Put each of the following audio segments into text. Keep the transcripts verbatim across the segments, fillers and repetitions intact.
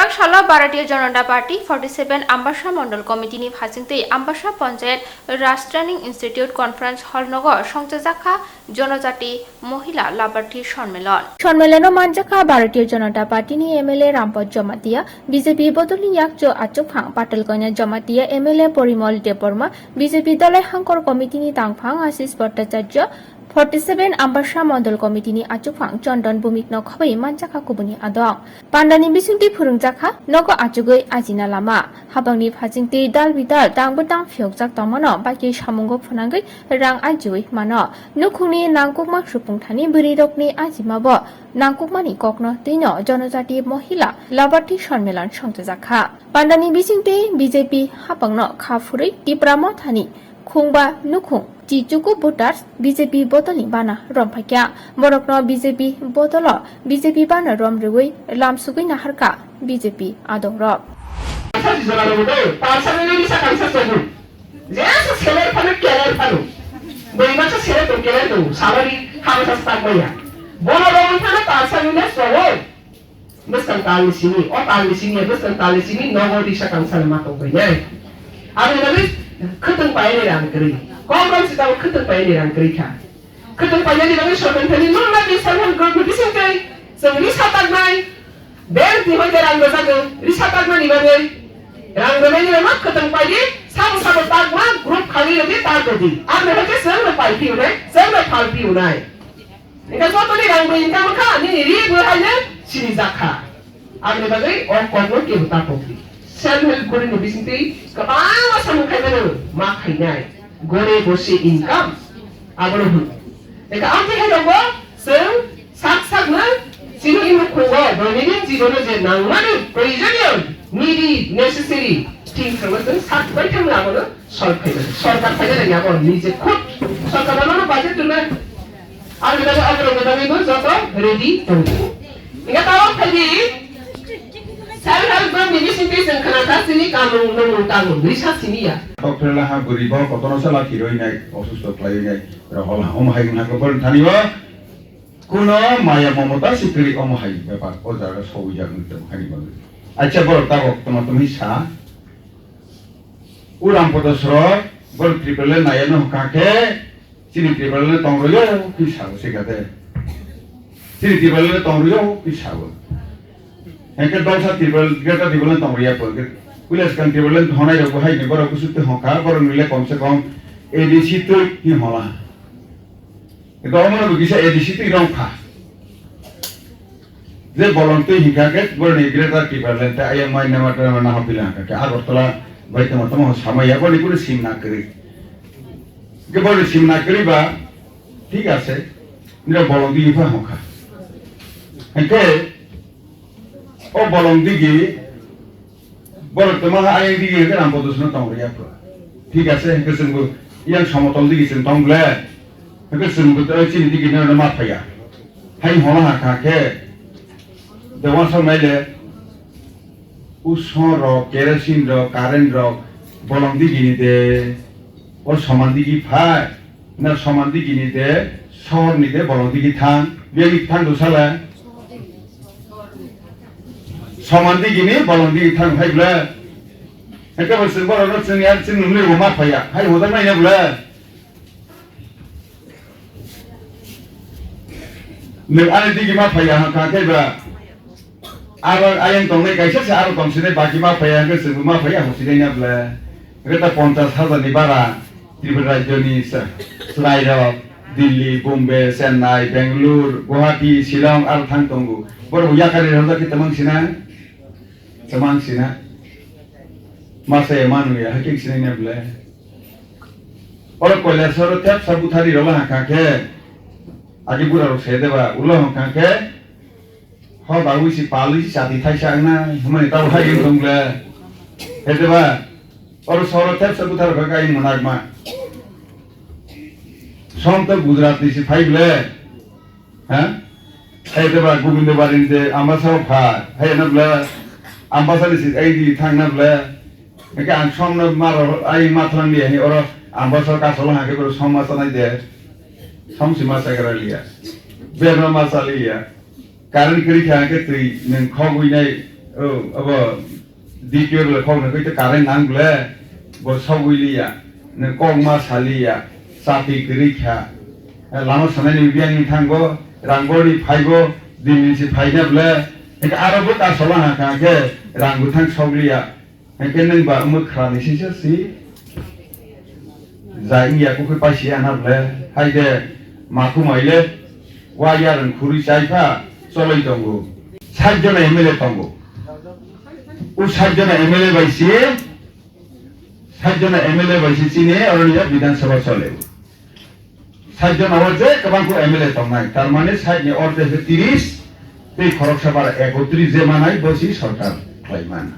Ang salo Bharatiya Janata Party forty seven Ambasa Mondol Committee ni phasingtwi Ambasa Panchayat Raj Training Institute Conference Hall nogo songchajakha Jonojati Mohila Labarthi Sonmelon. Sonmelono manjakha Bharatiya Janata Party ni M L A Rampot Jamatia, B J P bodolni yakcho achukphang Patalkoina Jamatia M L A Porimol Debbarma, B J P Dolai Hangkor Committee ni tangphang Ashish Bhattacharya, forty seven Ambasa Mondol Committee ni achukphang Chondon Bhumik no khobwi manjakha kubuni adong. Pandani bisingtwi phwrwngjakha nogo achugwi ajina lama. Habangni phasingtwi dal bidal tangbo tang phiyokjak tongmano baikhe samungo phwnangwi rang ajiwi mano. Nukhungni nangkukma supung thani bwrwirokni ajimabo nangkukmani kokno twino Jonojati Mohila Labarthi Sonmelon songchajakha. Pandani bisingtwi B J P hapangno kha phurwi Tipra Mothani khungba nukhung Chichuku voters B J P bodolni bana romphakya. Borokno B J P bodolo B J P bana rom rwui lamsugwi naharkha B J P adongrok. Sasi jora rwgwi tei, ta sani nini sakang sa chabu. Jesa seler phano keler phano. Boi masa seler tong keler tong, salary habo sa tak maya. Bono romwi phano ta sani ne sowo. Bwskang talni simi, o talni simi, bwskang talni simi nogo risa kangsani ma tongbai nai. Aboni bagwi khwtwng paiyani rang kwrwi. Kok rok se tabuk khwtwng paiyani rang kwrwi kha. Khwtwng paiyani bagwi sorkar thani nung na self help group ni bising twi chwng risa taknai. Bank ni hoite rang rwjagwi risa taknani bagwi. Rang rwnaini rwma khwtwng paidi, sabo sabo takma group khali rwdi tak rwdi. Aboni hoite chwng no pai phiyunai, chwng no phal phiyunai. Engkhe jotoni rang bo income kha, nini ri bo haino sini jakha. Aboni bagwi o kokno kebo ta pokdi. Self help group ni bisingtwi kwbangma samung khaimano ma khainai. Gore bose income. Abono hwn. Engkhe amtwi hai rogo chwng sak sakno chini nukhungo doinidin jibono je nangmani proyojoniyo, needy, necessary thing thangno chwng sak bai thangno abono solve khaimani. Sorkar khaina nangya abo nije khud. Sorkar abono budget rwna Ang gada aborok gada ni bo joto ready tong. Inga tawang phaidi. Self help group ni bising twi chwng khna kha chini kanung nung tang risa simi ya. Kok phela ha bwrwi bo kotono sala khiroi nai, osusto khlaiwi nai. Rohol ha omo hai wngkha kok phela thani bo. Kuno maya mamota sikri omo hai bepar o jaga sowi jak nung tong hani bo. Acha borok tabok toma tumi sa. Uram podo srok borok Tripura le naya no hwnkha khe. Chini Tripura le tong rwyo kisa bo se kate. Chini Tripura le tong rwyo kisa bo. Hengke dongsa Tripura, Greater Tripura le tong rwya po. Puila swkang Tripura le honai rok bo hai ni borok kusu te hongkha, borok ni le kom se kom A D C twi hi hola. Domo no bo kisa A D C twi rong kha. Je bolong twi hinkha khe boroni Greater Tipraland tei ayang mai nama tama naha pila hinkha khe Agartala bai tama tama samaya boni kunu simna kwrwi. Khe boni simna kwrwi ba thik ase. Nira bolong twi hinkha hokha. Hinkhe o bolong digi Borok tongma ha ayang digi hwnkhe Ram Bodosno tong rwya pho. Thik ase, hwnkhe chwngbo yang somotol digi chwng tong ble. Hwnkhe chwngbo tei chini digi no ma phaiya. Hai hono ha kha khe. Dewan song nai le. Uso rok, kerosene rok, current rok, bolong digi ni de. O soman digi phai. Na soman digi ni de, sohor ni de, bolong digi thang. Biyang ni thang do sala. Soman digi ni bolong digi thang hai bwle. Hwnkhe bo chwng borok no chwng ya, chwng nungni bo ma phaiya. Hai hoda nai ya bwle. Nwng ani digi ma phaiya hwnkha khe ba. Aro ayang tongnai kaisa se aro tong sinai baki ma phaiya hwnkhe chwng bo ma phaiya hwng sinai na bwle. Hwnkhe ta ponchas hajar ni bara Tripura rajyo ni sa-, chwrai rok. Delhi, Bombay, Chennai, Bangalore, Guwahati, Shillong, aro thang tongo. Borok bo yakari rwjak khe tamang sina? Tamang sina? Masa ya manu ya, hakhe sinai na bwle. Oro Kailasoro thepsa buthari rwla hangkha khe, agi bura rok se deba, ulo hangkha khe, Ho bagwi si palwi si chati thaisa wngna hwnmani tabuk hai wng tong ble. Hete ba? Oro soro thepsa buthar kha kain mwnakma. Som to Gujarat ni si phai ble. Ha? Hete ba Gobindo Bari ni de Ambasa o pha. Hai na ble. Ambasa ni si ai di thang na ble. Hake ang som no maro ai mathlang di hai oro Ambasa kasolo hake bro som ma sanai de. Som si ma sagra liya. Berma ma saliya. Current kwrwi kha hwnkhe twi nwng khogwi nai O, abo D P O le khok nugwi tei current nang ble, bo sogwi liya, nung kok ma sa liya, chati kwrwi kha. Lama sanai ni biyang ni thango, rang bor ni phaibo, din ni si phaina ble, hingke aro bo kasola ha kha khe rang bwthang sok liya. Hingke nung ba omo khra ni sisa si. Ja India kukui paisi ya na ble, hai de maku maile, wa ya rang khuri chai pha, choloi tongo. Sait jona M L A tongo. O sait jona M L A bai si, sait jona M L A bai si chini, oro ni Bidhan Sabha chole. Sait jona o je kwbang khe M L A tongnai, tar mane sait ni order khe tiris, tei khoroksa bara ekotris je manai, bo si sorkar khlai man.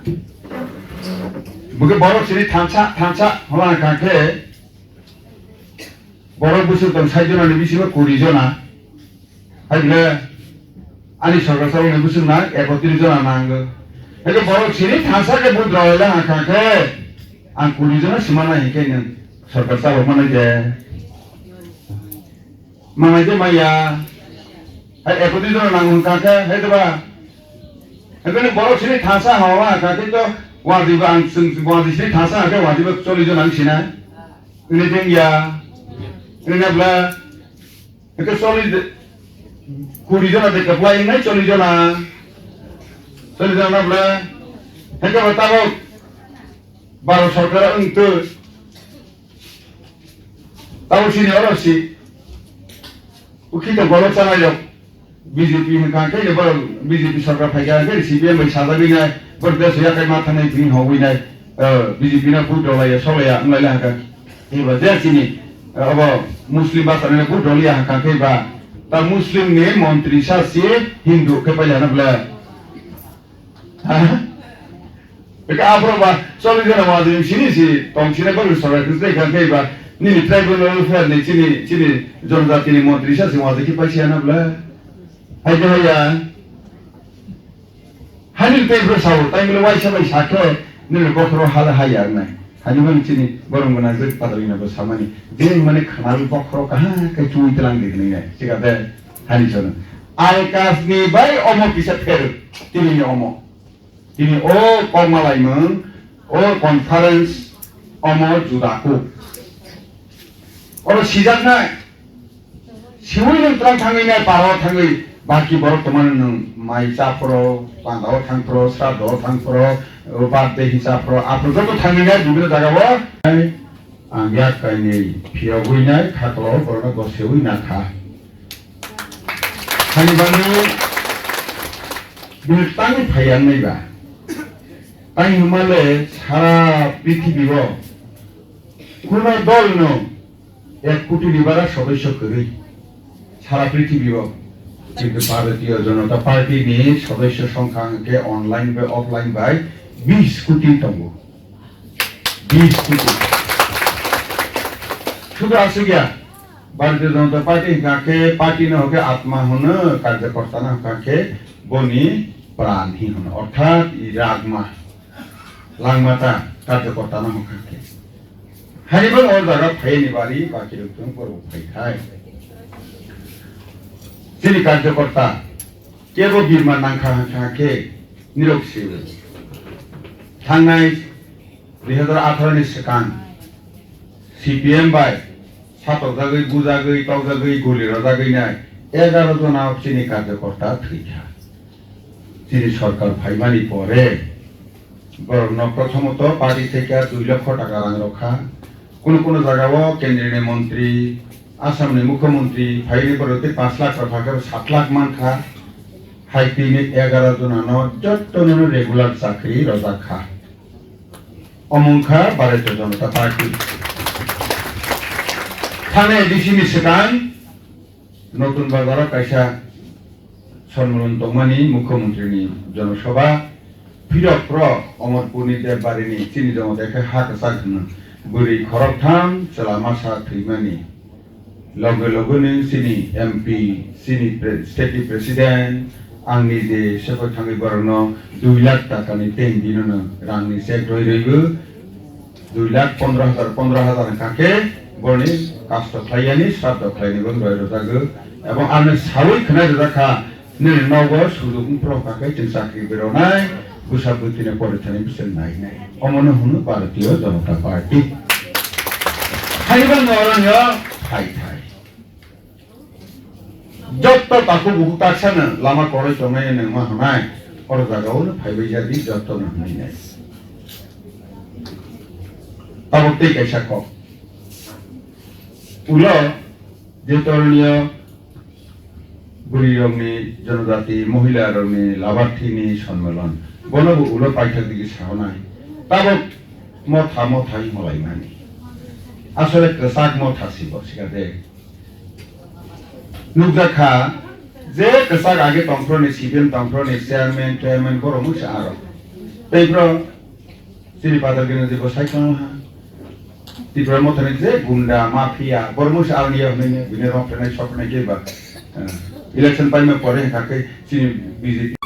Bo khe borok chini thansa, thansa, homa kha khe, borok bwswk tong sait jona ni bisingo kuri jona. Hai bole ani sorkar chaloknai bwswk nang ekotris jona nango. Hai khe borok chini thansa khe budra lai ha kha khe ang kuri jona sima nai hinkhe nwng sorkar chalok manai de. Manai de maya. Hai ekotris jona nango hwn kha khe hai de ba. Hai khe borok chini thansa ha ha kha khe to wadi ba ang chwng wadi chini thansa ha khe wadi ba chollis jona ang sina. Ini deng ya. Ini bla. Hingke chollis de, kuri jona de kwplai wngnai chollis jona. Chollis jona bole. Hingke bo tabok Bharat sorkar wng twi. Tabok sini oro si. Ukhi to golok chanai rok. B J P hingka khe bo B J P sorkar phaikha khe C P M bai sajagwi nai. Bor desh yakai ma thangnai tini hogwi nai. Eh, B J P no vote rwlaiya, solaiya, wnglailai haka. Eba je chini, eh, obo Muslim basa nini vote rwliya haka khe ba. Ta Muslim ni montri sa si Hindu khe pailai na bwle. Ha? Eka aphro ba, cholli jona wadi sini si, tong sini ba, sorkar khe tei kha khe ba, nini tribal welfare ni chini, chini jonojati ni montri sa si wadi khe paisi ya na bwle. Hai khe hai ya. Hani tei bwrwi sao, tai mile waisa bai sa khe, nini bokhoro hala hai ya wngnai. Hani mani chini borok gwnang jwk patalina bo samani. Je mane khwnawi bokhoro kaha khe chui tlang di hwnwi nai. Chikate hani sono. Alkasni bai omo kisa pher, tini ni omo. Tini o kokma laimung, o conference omo juda kuk. Oro sijaknai. Siwi nwng twlang thangwi nai, paro thangwi, baki borok tongmani nwng mai cha phoro, panda o thang phoro, sraddho o thang phoro, o birthday hinsa phoro, aphuru joto thangwi nai bibino jaga o. Ang yak kainwi phiyogwi nai, khaklo borokno gosewi nakha. Hani bagwi bini tangwi phaiya wngnai ba. Tang hwnmale sara prithibi o kuno dol no ek koti ni bara sodosyo kwrwi sara prithibi o. Kintu Bharatiya Janata Party ni sodosyo songkha hwnkhe online bai offline bai bis koti tongo. Bis koti. Sudu aswk ya, Bharatiya Janata Party hwnkha khe party no hwnkhe atma hwno, karyakarta no hwnkha khe boni pran hi hwno, orthat i ragma. Langmata karyakarta no hwnkha khe. Hani bo o jaga phaiyani bari baki rok tong borok phai khai. Chini karyakarta kebo birma nangkha hwnkha khe nirok siwi. Thangnai dui hazar atharo ni swkang C P M bai satokjagwi, bujagwi, tokjagwi, guli rwjagwi nai egaro jona chini karyakarta thwikha. Chini sorkar phaimani pore borokno prothomoto party theke dui lokho taka rang rokha. Kunu kunu jagao kendrini montri, Assamni mukhyamantri phaini borok tei panch lakh rokha khe sat lakh mankha. Hai tini egaro jonano jottono regular chakri rwjakha. Omo wngkha Bharatiya Janata Party. Thani A D C ni swkang Notun Bazar o kaisa sonmulon tongmani Mukhyamantri ni jonosobha, phirok pro Omorpur ni Debbarini chini jomo dekhe ha kwchak hwnwi bwrwi khoroktham chwla masa thwimani. Loge loge ni chini M P, chini pre-, state ni president, ang nije sepai thangwi borokno dui lakh taka ni ten dino no rang ni check rwi rwi bo dui lakh pondro hajar, pondro hajar hwnkha khe boroni kasto khlaiyani, sraddho khlaini bo rwi rwjago. Ebong ano sawi khwnai rwjak kha, nini nogo sujuk wngphuru hwnkha khe chwng chakri beronai, Bwsa bwtwino pore thani bwswk nai nai. Omono hwno Bharatiya Janata Party. Haiba noroni o thai thai. Jotto takhuk bukhuk taksano lama kwrwi tongnai nangma hwnai. Oro jagao no phaibai jadi jotto no hwnwi nai. Tabuk tei kaisa kok. Ulo je toroniyo bwrwirokni, jonojati, mohilarokni, labarthini sonmilon, bono bo ulo paithak digi saonai. Tabok motha motha wng holaimani. Asole kwchak motha si bo, sikade. Nukjak kha, je kwchak age tongphro ni, C P M tongphro ni chairman, chairman, borok mungsa aro. Tei bro, Chini Patal Ganarji bo sai tong ha. Tipra Mothani je gunda, mafia, borok mungsa alni ya hwnwi bini rok phenai sok phenai ke ba. Eh, election paima pore hwnkha khe chini B J P.